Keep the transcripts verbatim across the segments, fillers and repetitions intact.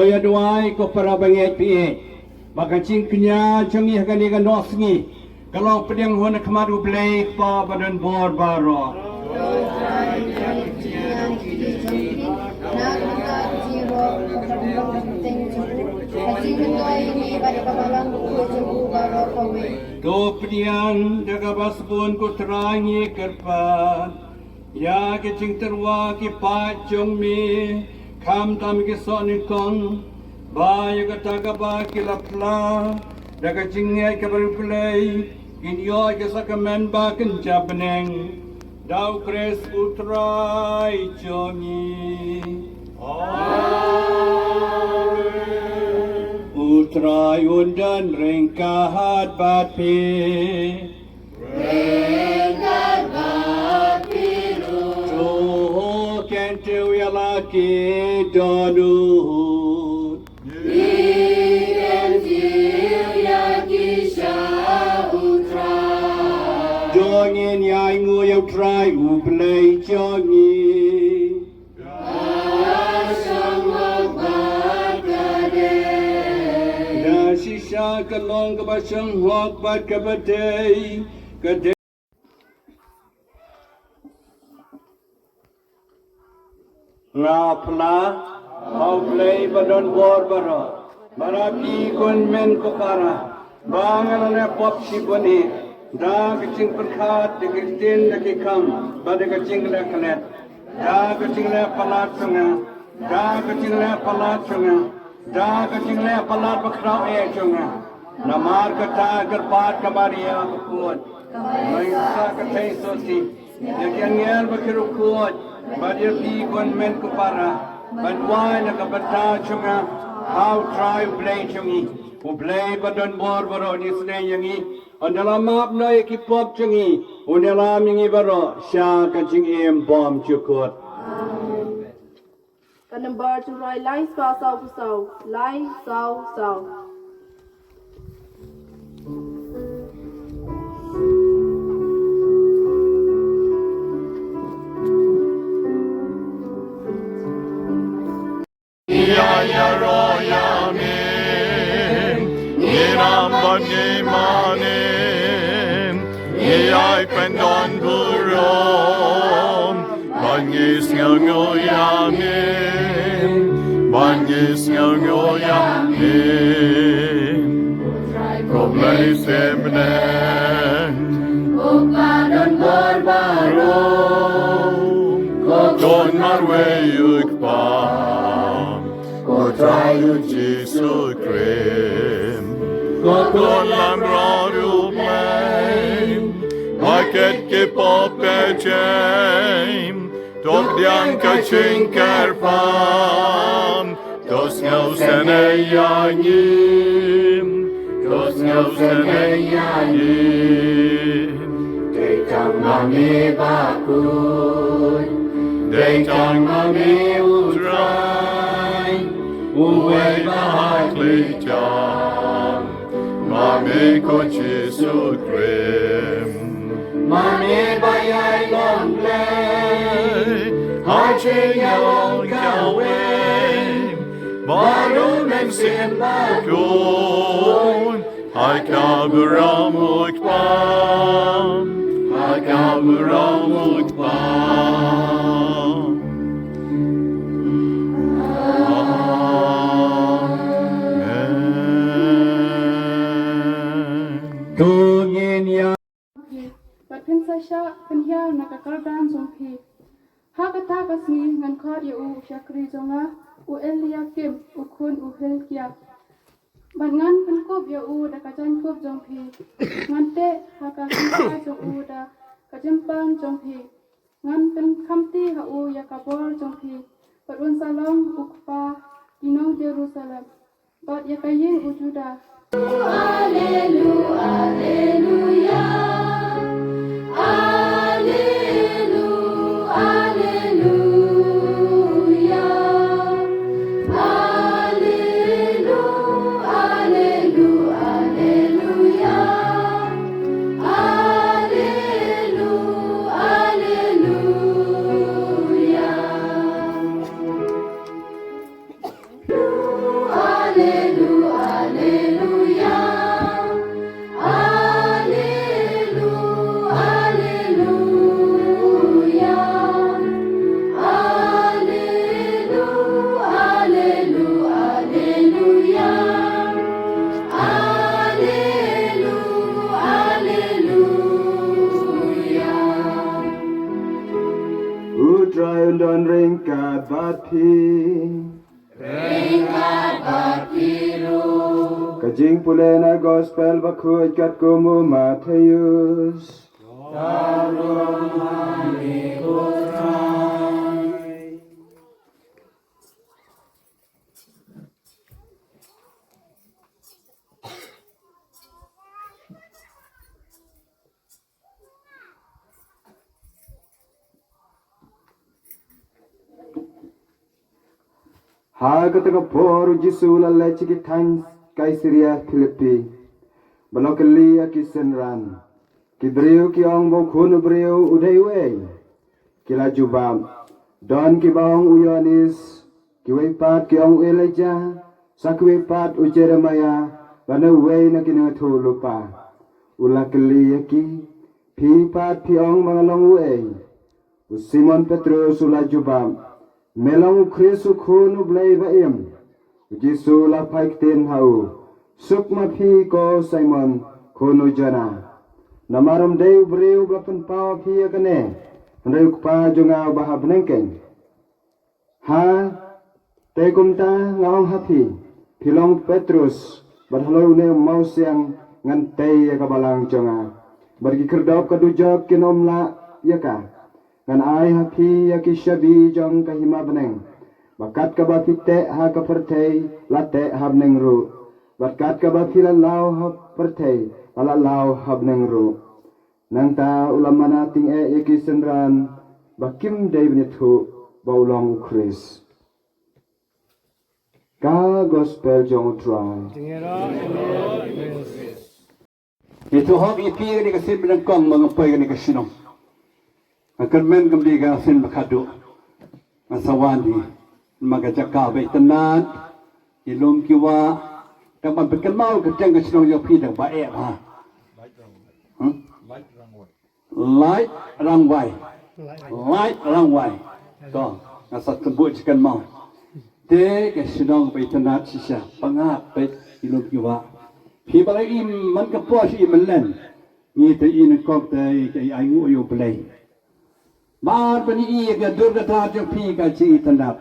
Ïa duwai ko para bangeit, phi ïeit ba ka jingkñia jong ngi ha kane ka nosngi ka long pdiang ha khmat U Blei Kpa ba don bor baroh. To pdiang da kaba sbun, ko Trai, ngi kyrpad ïa ki jingtyrwa ki paid jong me, khamtam ki soh nyngkong, ba ïa kata kaba ki la phla da ka jingngeit kaba riewblei kin ïoh ïa ka sakramen ba kynja bneng. Da U Khrist U Trai jong ngi. Amen. U Trai un don ryngkat bad phi. Ryngkat bad phi ruh. To kyntiew ïa la ki dohnud. Ngi kyntiew ïa ki sha U Trai. To ngin ïainguh ïa U Trai U Blei jong ngi. Ka shong hok bad ka dei. Da shisha ka long kaba shong hok bad kaba dei, ka dei. Nga phla ha U Blei ba don bor baroh, ba na phi ko hynmen ko para, ba nga la leh pop shibun hi da ka jingpyrkhat, da ka ktien, da ka kam, bad da ka jingleh klet. Da ka jingleh palat jong nga, da ka jingleh palat jong nga, da ka jingleh palat bakhraw eh jong nga. Namar kata kyrpad ka Maria bakhuid, ba ngin sa ka thei sosih ïa ki angel bad ki riewkhuid, bad ïa phi ko hynmen ko para, ban duwai na ka bynta jong nga ha U Trai U Blei jong ngi. U Blei ba don bor baroh un ïasneng ïa ngi, un da la map noh ïa ki pop jong ngi, un da la ïa ngi baroh sha ka jingim bymjukut. Ka nombar jong U Trai lai spah saw phew saw, lai saw saw. Ïa ïaroh ïa me, ngi ïarap bad ngi mane, ngi ïai pyndon burom, bad ngi sngewnguh ïa me, bad ngi sngewnguh ïa me. Ko Blei sem bneng, ko Kpa don bor baroh, ko Khun marwei U Kpa, ko Trai U Jisu Khrist, ko Khun lamroh U Blei, ba kit ki pop pyrshah, to pdiang ka jingkyrpad, to sngewsynei ïa ngi, to sngewsynei ïa ngi. Dei tang ma me bakhuid, dei tang ma me U Trai, uwei ba hakhlei jam. Ma me ko Jisu Khrist, ma me ba ïai long Blei ha jingïalong kawei, ba U Mynsiem Bakhuid, ha ka burom U Kpa, ha ka burom U Kpa. Amen. To ngin ïa. Bad phin sa shah pynhiar na ka kyrdan jong phi. Ha kata ka sngi ngan khot ïa u shakri jong nga, u Eliakim, u khun u Hilkia. Bad ngan pynkup ïa u da ka jaiñkup jong phi. Ngan teh ha ka hynta jong u da ka jingpang jong phi. Ngan pynkhamti ha u ïa ka bor jong phi, bad un sa long u kpa ki nong Jerusalem, bad ïa ka ïing u Judah. Alelu-, aleluya. Alelu-, aleluya. Alelu-, alelu-, aleluya. Alelu-, aleluya. Bad phi. Ryngkat bad phi ruh. Ka jingpule na gospel bakhuid katkum u Mathaios. Ka burom ha ngi ko Trai. Ha kata ka por u Jisu u la leit sha ki thaiñ Kaisaria Philippi, bad u la kylli ïa ki synran. Ki briew ki ong ba u Khun u Briew u dei uei? Ki la jubab, don kiba ong u Ïoannis, kiwei pat ki ong u Elijah, sa kiwei pat u Jeremiah, lane uwei na ki nongïathuhlypa. U la kylli ïa ki, phi pat phi ong ba nga long uei? U Simon Petrus u la jubab, me long u Khrist, u Khun u Blei ba im. U Jisu u la phai ktien ha u, suk ma phi ko Simon, khun u Jonah. Namar ym dei u briew ba la pynpaw ha phi ïa kane, hynrei u Kpa jong nga uba ha bneng keiñ. Ha te kumta nga ong ha phi, phi long Petrus, bad halor une u mawsiang ngan tei ïa ka balang jong nga, bad ki khyrdop ka dujok kin ym lah ïa ka. Ngan ai ha phi ïa ki shabi jong ka hima bneng. Bad kat kaba phi teh ha ka pyrthei, la teh ha bneng ruh. Bad kat kaba phi la law ha pyrthei, la la law ha bneng ruh. Nangta u la mana tyngeh ïa ki synran ba kim dei ban ïathuh ba u long u Khrist. Ka gospel jong u Trai. Ngi tuh hok ïa phi kane ka sien ba nyngkong ba nga poi kane ka shnong. Nga kyrmen kam dei ka sien ba khatduh. Nga sa wan hi. Namar ka jaka ba itynnad, ki lum ki wah. Tang ban pynkynmaw ka kyrteng ka shnong jong phi tang ba eh bha. Hmm? Laitrangwai. Laitrangwai. To, nga sa tymbuh jingkynmaw. Te ka shnong ba itynnad shisha, pyngngad beit ki lum ki wah. Phi ba la i man ka por sha i malen. Ngi te i nyngkong te i ainguh ïa U Blei. Bad ban i ïa ka dur ka dar jong phi ka jingitynnad.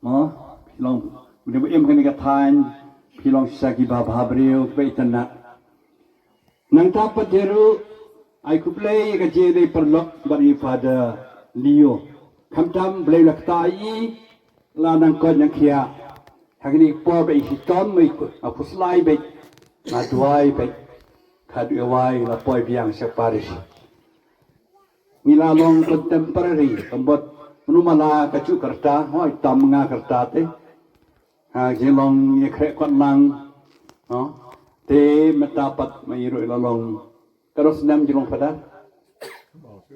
Mo, phi long, mynta ba im kane ka thaiñ, phi long shisha kiba bhabriew, kiba itynnad. Nangta pat ruh, ai khublei ïa ka jingïadei paralok bad ïa u Father Leo. Khamtam Blei u la ktah ïa i, la nang koit nang khiah. Ha kine ki por ba i shitom, i khuslai beit, nga duwai beit. Khadduh ïa wai la poi biang sha parish. Ngi la long contemporary, ka mut mano ma la ka juh ka rta, hooid tam nga ka rta te. Ha, jinglong ïa khreh kot lang. Ho. Te mynta pat ma i ruh i la long. Katno snem jinglong Father?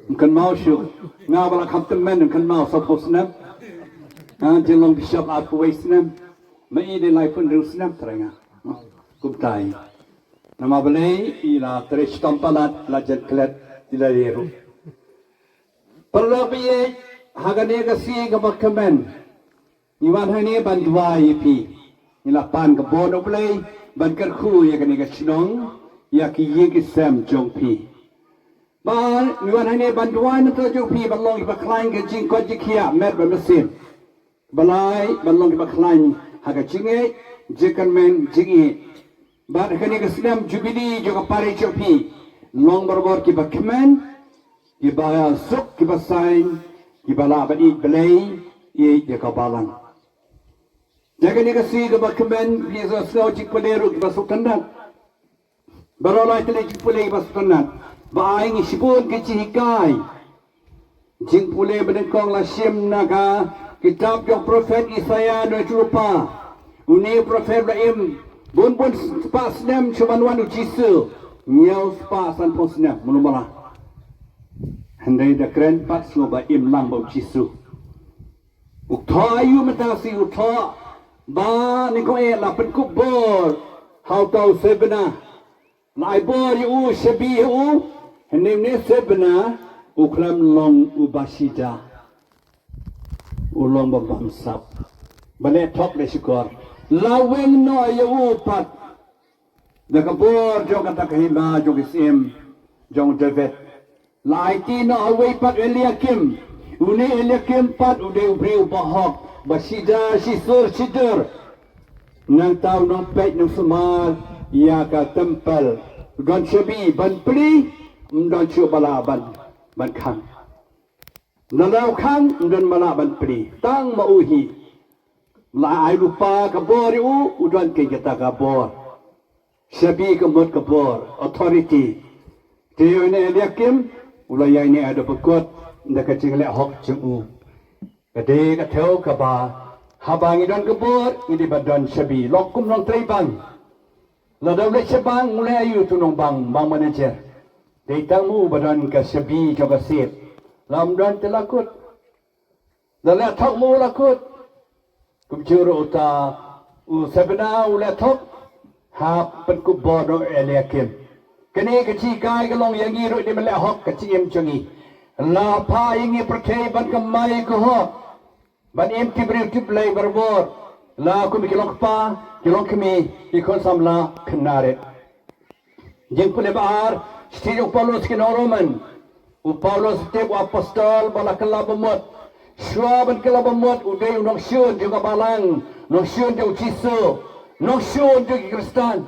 Ym kynmaw shuh. Nga ba la kham tymmen ym kynmaw sawphew snem. Ha, jinglong Bishop arphew wei snem. Ma i dei laiphew hynriew snem trai nga. Kumta i. Namar balei i la trei shitom palat, la jan klet, i la ïa ruh. Paralok ba ïeit, ha kane ka sngi kaba kmen. Ngi wan hangne ban duwai ïa phi. Ngi la pan ka bor na U Blei ban kyrkhu ïa kane ka shnong, ïa ki ïing ki sem jong phi. Ba ngi wan hangne ban duwai na ka bynta jong phi, ban long kiba khlaiñ ka jingkoit jingkhiah met bad mynsiem. Ba lai ban long kiba khlaiñ ha ka jingngeit, jingkyrmen, jingïeit. Bad ha kane ka snem jubili jong ka parish jong phi, long barabor kiba kmen, kiba suk, kiba saiñ, kiba lah ban ïeit Blei, ïeit ïa ka balang. Ha kane ka sngi kaba kmen, phi sa sngew jingpule ruh kiba sngewtynnat. Baroh lai tylli jingpule ba sngewtynnat. Ba ai ngi shibun ki jinghikai. Jingpule ba nyngkong la shim na ka kitab jong prophet Isaiah, nongïathuhlypa. Une u prophet ba la im bun bun spah snem shuwa ban wan u Jisu. Hynñiew spah sanphew snem, mano ma la. Hynrei da kren pat shuwa ba im lang bad u Jisu. U thoh aïu mynta ka sngi? U thoh ba nyngkong eh la pynkup bor ha uta u Shebna. La ai bor ïa u, shabi ïa u, hynrei une Shebna u khlem long uba shida. U long ba bamsap. Ba leh thok leh shukor. La weng noh ïa u pat da ka bor jong kata ka hima jong ki syiem jong David. La aiti noh ha uwei pat u Eliakim. Une Eliakim pat u dei u briew bahok, ba shi ja shi sur shi dur. Nangta u nang peit nang sumar ïa ka templ. U don shabi ban plie, um don shuh ba lah ban, ban khang. Na leu khang, um don ba lah ban plie. Tang ma u hi. La ai lypa ka bor ïa u, u don kata ka bor. Shabi ka mut ka bor, authority. Te ïa une Eliakim, u la ïaineh da bakut, da ka jingleh hok jong u. Ka dei ka thew kaba, haba ngi don ka bor, ngi dei ban don shabi, long kum nongtrei bank. Lada u leit sha bank, u leh aïu utu u nongbank, bank manager. Dei tang ma u ba don ka shabi jong ka sep. Lada um don te la kut. Lada leh thok ma u la kut. Kumjuh ruh uta u Sebna u leh thok. Hap pynkup bor noh Eliakim. Kane ka jinghikai ka long ïa ngi ruh, dei ban leh hok ka jingim jong ngi. La phah ïa ngi pyrthei ban kamai ka hok. Ban im tip briew tip Blei barabor. La kum ki long kpa, ki long kmie, ki khun samla khynnah rit. Jingpule ba ar, shithi u Paulus ki nong Roman. U Paulus tip u apostol ba la kylla ba mut. Shuwa ban kylla ba mut, u dei u nongshun jong ka balang, nongshun jong u Jisu, nongshun jong ki Khristan.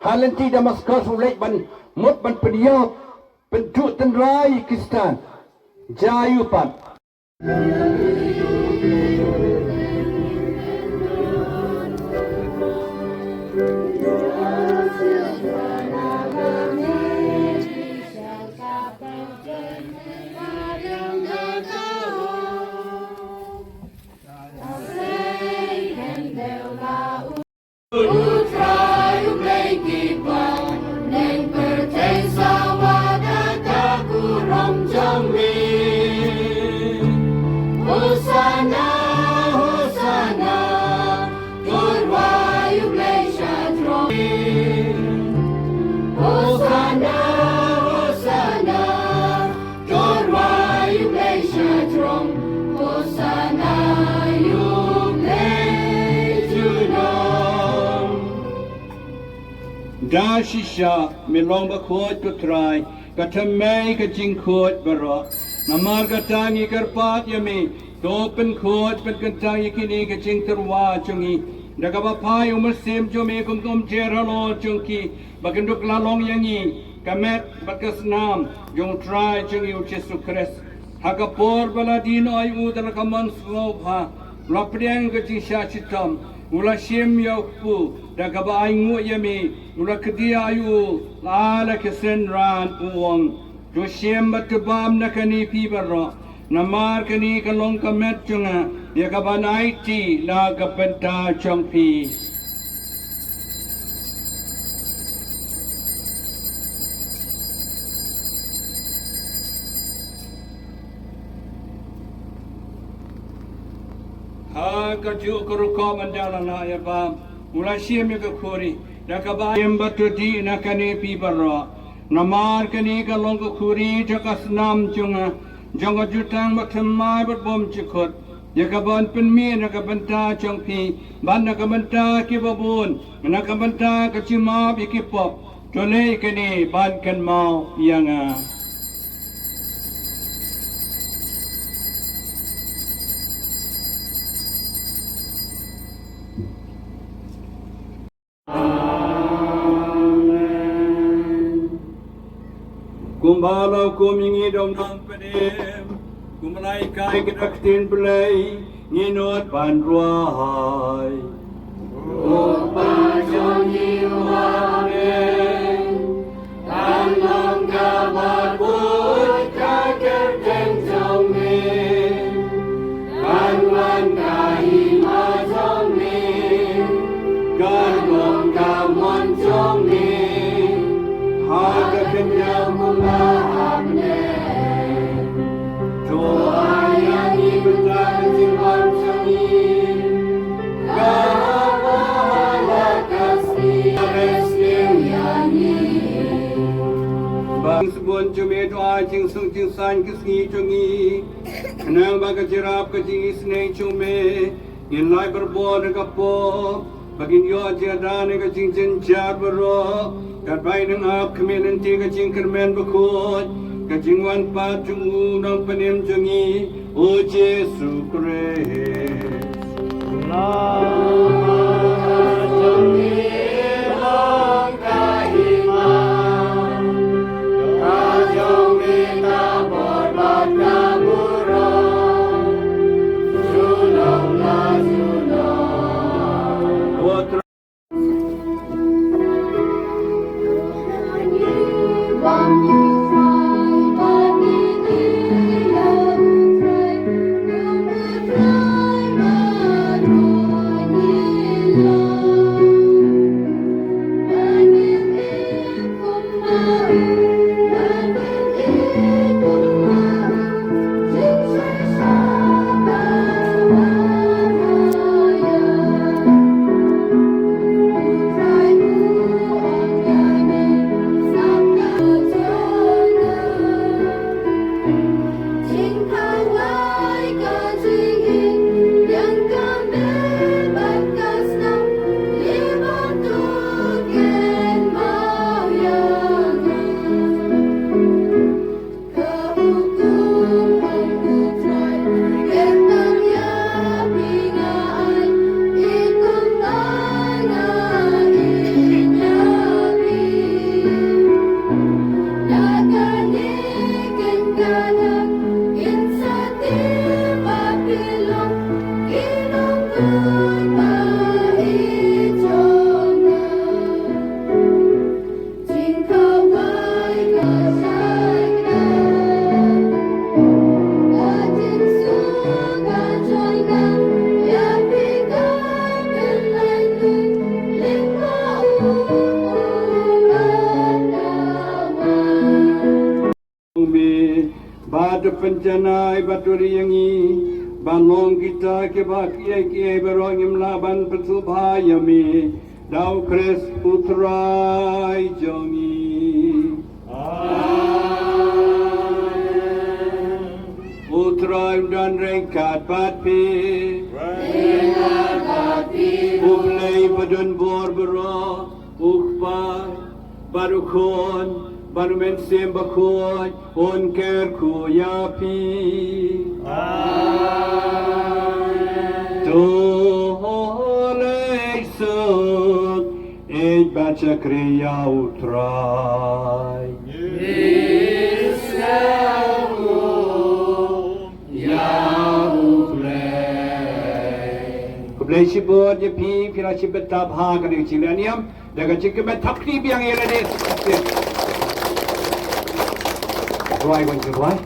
Ha lynti Damaskus u leit ban mut ban pynïap, pynduh tynrai Khristan. Jia ïa u pat. U Trai U Blei ki paw, neng pyrthei sawa da ka burom jong me. Hosanna, Hosanna, to rwai U Blei sha jrong. Hosanna, Hosanna, to rwai U Blei sha jrong. Hosanna ïa U Blei junom. Da shisha me long bakhuid ko Trai, ka thymmei ka jingkhuid baroh. Namar kata ngi kyrpad ïa me, to pynkhuid pynkyntang ïa kine ki jingtyrwa jong ngi. Da kaba phai u Mynsiem jong me kum ka umjer halor jong ki, ba kin duh la long ïa ngi ka met bad ka snam jong U Trai jong ngi U Jisu Khrist. Ha ka por ba la die noh ïa u da la ka mon sngewbha, u la pdiang ka jingshah shitom, u la shim ïa u kpu, da kaba ainguh ïa me, u la kdiah ïa u, la ai la ka synran, u ong: To shim bad to bam na kane phi baroh, namar kane ka long ka met jong nga, ïa kaban aiti na ka bynta jong phi. Ha kajuh ka rukom ynda la nah ïa bam, u la shim ïa ka khuri, da kaba, shim bad to dih na kane phi baroh, namar kane ka long ka khuri jong ka snam jong nga, jong ka jutang bathymmai bad bymjukut, ïa kaban pynmih na ka bynta jong phi bad na ka bynta kiba bun, na ka bynta ka jingmap ïa ki pop. To leh kane ban kynmaw ïa nga. Amen. Kumba la hukum ïa ngi da u nongpynim, kumba la hikai ki da ka ktien Blei, ngin nud ban duwai. Ko Pa jong ngi uba ha bneng, kan long kaba khuid ka kyrteng jong me. Kan wan ka hima jong me, kan long ka mon jong me, ha ka khyndiat kumba ha bneng. To ai ïa ngi mynta ka jingbam jong ngi, kaba ha la ka sngi. Ai sniew ïa ngi. Ba sbun jong me, to ai jingsuk jingsaiñ ka sngi jong ngi. Khnang ba ka jingïarap ka jingisynei jong me, ngin lait barabor na ka pop, ba ngin ïoh jingïada na ka jingjynjar baroh, katba ngi nang ap khmih lynti ka jingkyrmen bakhuid, Ka jingwan pat jong u Nongpynim jong ngi, u Jisu Khrist. Me, bad pynjanai bad ri ïa ngi, ban long kita kiba kiei kiei baroh ngim lah ban pynsngewbha ïa me, da u Khrist u Trai jong ngi. Amen. U Trai un don ryngkat bad phi. Ryngkat bad phi. U Blei badonbor baroh, u Kpa, bad u Khun, bad u Mynsiem Bakhuid, un kyrkhu ïa phi. Amen. To leit suk ïeit bad shakri ïa u Trai. Ïa u Blei. Khublei shibun ïa phi, phi la shim bynta bha ha kane ka jingleh niam. Da ka jingkmen thap kti biang ïa lade. Duwai, wan duwai.